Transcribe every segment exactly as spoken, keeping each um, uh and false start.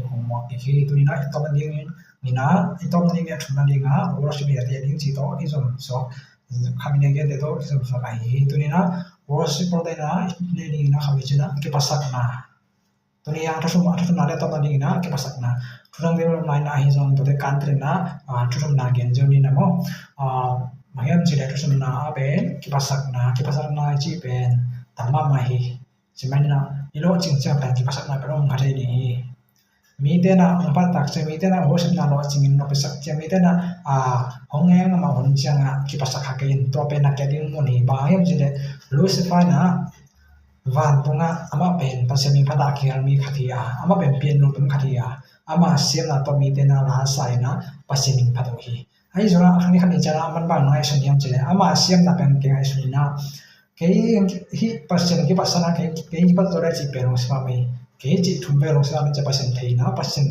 homework hi. Tuni-in ah i tawpna dingin, i tawpna dingin a thumna dingah worship leader te ding ci tawh i zom suak, kha mi ne gen te tawh i zom suak ahi hi. Tuni-in ah worship leader te in ah i ne dingin ah kha mi ci-in ah kipasakna. Tuni-in ah a thumna, a thumna le tawpna dingin ah kipasakna. Thudang ding lo mai na hi zong tua te kan te in ah, ah, thumna gen zong ni na maw. Ah, bang hiam cih leh thumna ah pen kipasakna, kipasakna cih pen tam mahmah hi. Ci mai ni na, i lawhcing ciang pen kipasakna pen om kha thei ding hi. Mite in ah hong phat tak ciang, mite in ah hong hopsakna lawhcing in nopsak ciang, mite in ah, ah, hong eng amah hun ciangah kipasak kha kei in, tua pen na kia ding mun hi. Bang hiam cih leh Lucifer in ah vantungah amah pen Pasian min phat a kihel mi khat hi a, amah pen pian lungtum khat hi a, ama siamna tawh mite in ah la sa in ah Pasian min phat uh hi. Ahi zongin ah a khan i khan i ciangah a man bang ngaihsun hiam cih leh ama siamna pen kei ngaihsun in ah kei hih Pasian kipasakna, kei, kei kipat zo le cih pen lungsim a mei, kei cih thum ve lungsim a mei cih Pasian thei in ah Pasian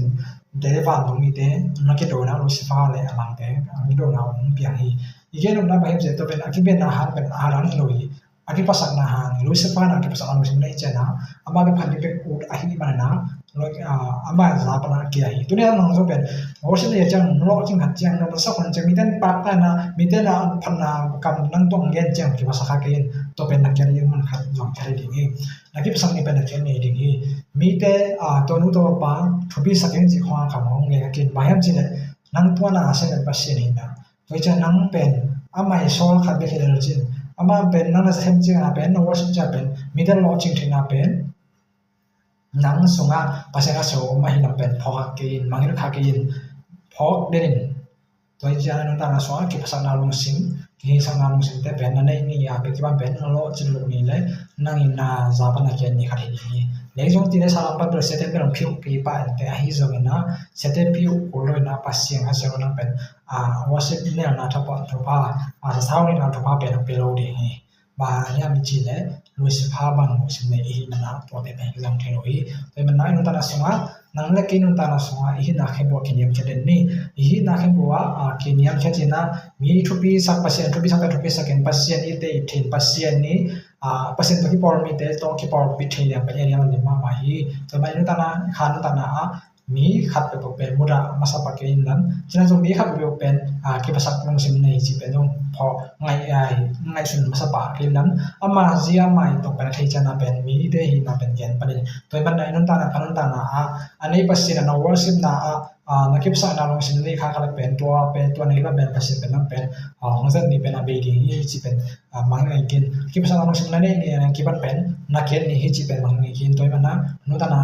te vantung mite na kidona Lucifer le a langte a kidona hong piang hi. I gen nopna bang hiam cih leh tua pen a kipianna hang pen a hang hi lo hi. A kipasakna hang, Lucifer in ah kipasakna lungsim nei ciangin ah ama bek phat ding bek ut ahih manin ah, lo, ah, ama za pan a kia hi. Tuni-in ah nang zong pen worship leader ciang, lawhcing khat ciang, nopsak hun ciang, mite in pakta in ah, mite in ah phatna kam nang tawh gen ciang kipasak kha kei in, tua pen na kia ding mun khat zong kha ding hi. Na kipasak ni pen na kia nei ding hi. Mite, ah, tua nu tua pa thupi sak in cih khong a kam hong ngen kha kei in, bang hiam cih leh nang tua na a sem pen Pasian hi in ah. Tua ciang nang pen amah i sawl khat bek hi lel cin, amah pen nang na sem ciang a pen, na worship ciang a pen mite lawhcing theihna pen nang sungah Pasian a sawm ahi lam pen phawk kha kei in, mangngilh kha kei in, phawk den in. Tua ciang a nuntakna sungah kipasakna lungsim, kihisakna lungsim te pen na neih ni a, pen kipan pen na lawhcing loh ni le nang in na za pan a kia ni khat hi ding hi. Lei zong ti le sa lam pan pen Satan pen hong phiu kei pah in teh, ahi zongin ah Satan phiu kul lo in ah Pasian a sem nang pen, ah, worship nelna thupha, thupha, ah, sasau nelna thupha pen hong pia lo ding hi. Bang hiam i cih leh Lucifer bang lungsim nei i hih manin ah tuate pen kizang thei lo hi. Tua ahih manin ah i nuntakna sungah, nang le kei nuntakna sungah i hihna khempeuh ah kiniamkhiat den ni. I hihna khempeuh ah, ah, kiniamkhiat in ah mi thupi sak, Pasian thupi sak, Pasian thupi sak in, Pasian it theih in, Pasian i, ah, Pasian tawh kipawl mite tawh kipawlpih thei liang pen i liang lim mahmah hi. Tua ahih manin ah i nuntakna, kha nuntakna ah mi khat peuhpeuh pen mudah masa pah kei in la, ci-in ah zong mi khat peuhpeuh pen, ah, kipasak lungsim nei cih pen zong phawk ngaih, ah, ngaihsun masa pah kei in la, ama zia ama it tawh pen a thei ciang a pen mite hihna pen gen pan in. Tua ahih manin ah i nuntakna, kha nuntakna ah, a nei Pasian a na worship na ah, ah, na kipasakna lungsim nei kha kha le pen tua pen, tua nei pan pen Pasian pen nang pen, ah, hong zat ni pen a bei ding hi cih pen, ah, mangngilh kei in. Kipasakna lungsim na neih ni a kipan pen na kia ni hi cih pen mangngilh kei in. Tua ahih manin ah nuntakna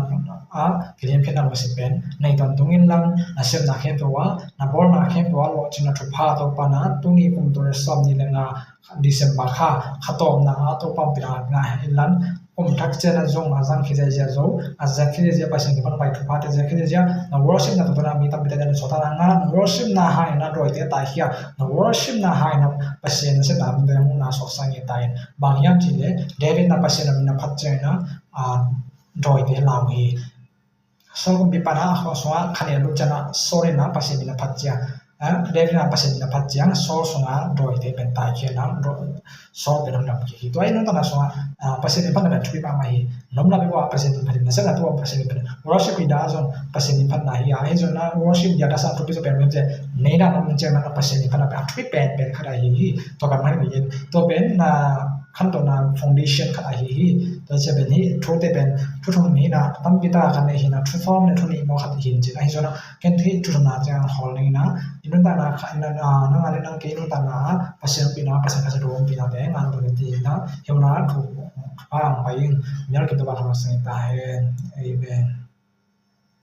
ah kiniamkhiatna lungsim pen nei tawntung in la, na sepna khempeuh ah, na bawlna khempeuh ah lawhcinna thupha Topa in ah tuni kum tul sawm nih le nga December kha, kha tawpna ah Topa hong pia ngah in la, kum thak ciang a zong a zang khit ziahziah zo, a zat khit ziahziah Pasian kipan pai thuphate zat khit ziahziah, na worship na tawh tawh na mi tampi tak in na sawltakna ngah, na worship na hangin na dawite taikhia, na worship na hangin na Pasian na sepna mite muhna suaksak ngei ta in. Bang hiam cih leh David in ah Pasian a min a phat ciangin ah, ah, dawite lau hi. Saul kumpipa in ah a khua sungah khan a lut ciang a Saul in ah Pasian min a phat ciang, ah, David in ah Pasian min a phat ciang Saul sungah dawite pen taikhia in ah, daw-, Saul pen hong dam kik hi. Tua ahih manin nuntakna sungah, ah, Pasian min phatna pen thupi mahmah hi. Nopna bek ah Pasian min phat in, na sepna bek ah Pasian min phat in, worship leader zong Pasian min phatna hi a, ahi zongin ah worship leader sang thupi zaw pen mite nei dan om ciang na Pasian min phatna pen a thupi penpen khat ahi hi. Tua pen mah hi in, tua pen na khantohna foundation khat ahi hi. Tua ciang pen hih thute pen thu thum hi in ah, tampi tak a kan nei hi in ah, thu sawm le thu nih maw khat hi in cin, ahi zongin ah ken hih thu thumna ciang hawl ning in ah, i nuntakna kha, i nuntakna, ah, nang a le nang kei nuntakna ah Pasian ompihna, Pasian kha sa thu ompihna te ngah tung in ti in ah, hih hun ah thu pha hong pai ing. Mial kim Topa thupha hong sang ta hen. Amen.